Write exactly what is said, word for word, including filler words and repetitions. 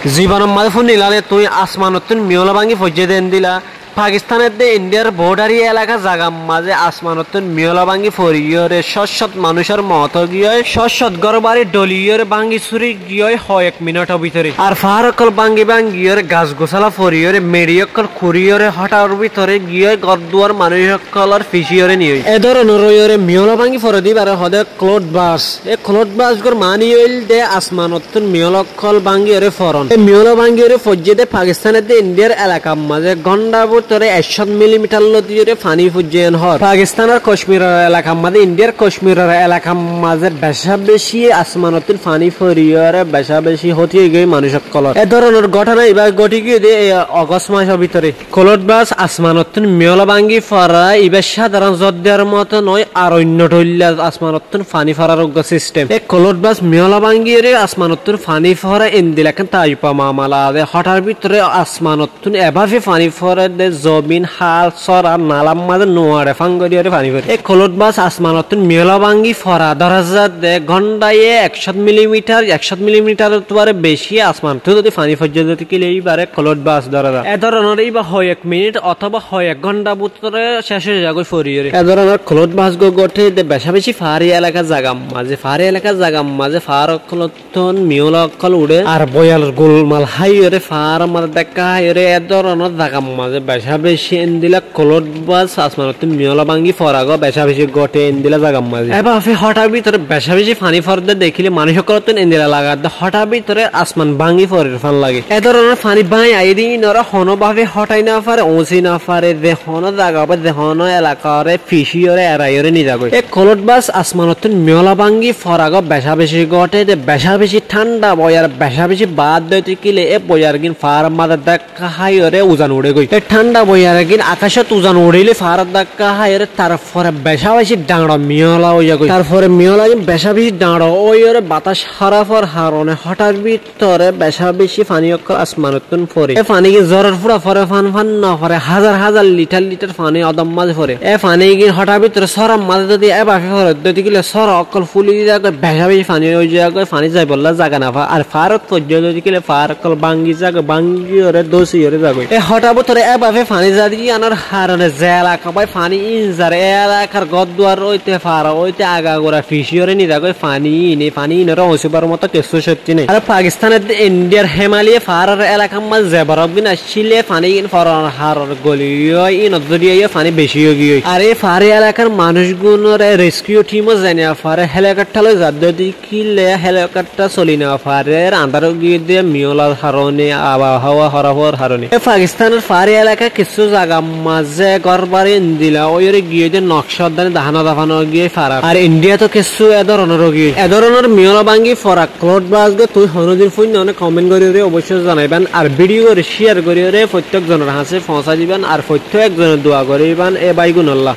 Zibonor mazé fúnni lade tuñí asmanottún miyóla báñgi foijjé dé endila. Pakistan edde Indiar bodhari elaka zagar mazé asmanottún miyóla báñgi foriyóre cót cót manúicor moot giyói, cót cót górbari dholiyóre báñgi súri giyói hoyek minitor bútore. Ar fahár ókkol báñgi báñgiyóre gas gusala foriyóre meçi ókkol kuriyóre hótar bútore giyói gór duar manúic ókkolór ficíyore niyói. E dóronor óiyore miyóla báñgi fore dé íbare hoó dé cloud burst. E cloud burst gór maáni óilde asmanottún miyóla ókkol báñgiyore foron. E miyóla báñgiyore foijjé dé Pakistan edde Indiar elakar mazé gónda bútore ekcót milimitar lótiyore faní foijjé en hoór. Pakistanor Kocmiror elakar mazé, Indiar Kocmiror elakar mazé becá becí asmanottún faní foriyore becá becí hóti óigiyoi manúic ókkolór. E dóronor góthona ibá góthi giyé dé e Ogost masór bútore. Cloud burst asmanottún miyóla báñgi fora, ibá sádaron zór diyar moto noó, ar oinno dhoilla asmanottún faní forar uggúa sistem. E cloud burst miyóla báñgiyore asmanottún faní fora endila ekkán taajjub or mamala asé. Hótar bútore asmanottún ebáfe faní fore dé, zomin, hál, sóra, nalar mazé nuaçe fán goriyóre faní fore. E cloud burst asmanottún miyóla báñgi fora dóra za dé góndaye ekcót milimitar, ekcót milimitar ottu bare becí asmanottún zodi faní foijjé dé kile íbare cloud burst dóra za. E dóronor íba hoyek minit otóba hoyek gónda bútore céc ói zagói foriyóre. E dóronor cloud burst gó góthe dé becá becí faári elaka zagar mazé, faári elaka zagar mazé faár ókkolottún miyóla ókkol uçé. Ar boyar gulmal háiyore faár mazé dhákka háiyore e dóronor zagar mazé becá becí endila cloud burst asmanottún miyóla báñgi fora gó becá becí góthe endila zagar mazé. Ebáfe hótar bútore becá becí faní fore dé dekíle manúic ókkolottún endila lagar dé hótar bútore asman báñgi forer fán lage. E dóronor faní báñgi aiyé dé ínore honóbafe hótai no fare, uñsi no fare, ze honó zaga ba ze honó elaka ore ficíyore eraiyóre nizagói. E cloud burst asmanottún miyóla báñgi fora gó becá becí góthe dé becá becí thánda boyar becá becí baát dóite kile e boyar gín faár mazé dhák háiyore uzan uçé goi. E thánda boiyar gín akácot uzan uçíle faárot dhakka háiyore tarfore becá becí dhañço miyóla óiye goi. Tarfore miyóla gín becá becí dhañço óiyore batác hárafor harone hótar bútore becá becí faní ókkol asmanottún fore. E faní gín zóror fúra fore, fán fán no fore, házar házar litar litar faní odom mazé fore. E faní gín hótar bútore sórar mazé zodi ebáfe fore dé kile sóra ókkol fúli zagói, becá becí faní ói zagói, faní zaibolla zaga no fa. Ar faárot foijjé dé kile faár ókkol báñgi zagói, báñgiyore dósiyore zagói. E hótar bútore ebáfe faní za dé yíanor harone ze elaka bái faní ín zar, e elakar gór duar óite fara óite agagura ficíyore nizagói faní íne, faní ínore uñsibar moto kessú cókti nái. Ar Pakistan edde Indiar hemaliye faáror elakar mazé ze borof gín accíle faní gín foronor harone goliyói ínor zoriyaye faní becí óigiyoi. Ar e faári elakar manúic gúnore reskiu thimo zai no fare, helikopthar loi za dé kile helikopthar soli no fare, andár óigiyoi dé miyólar harone, abhawa hórafor harone. E Pakistanor faári elaka kessú zagar mazé górbari endila óiyore giyói dé nokcá oddani dahá no za fán óigiyoi farar. Ar Indiyat ó kessú e dóronor óigiyoi. E dóronor miyóla báñgi fora cloud burst gó tuñí honódin fúinno né comment goriyóre oboicco zanaiban. Ar video gán share goriyóre fottíek zonor hañsé foóñsai diban. Ar fottíek zone dua goriban e báigunolla.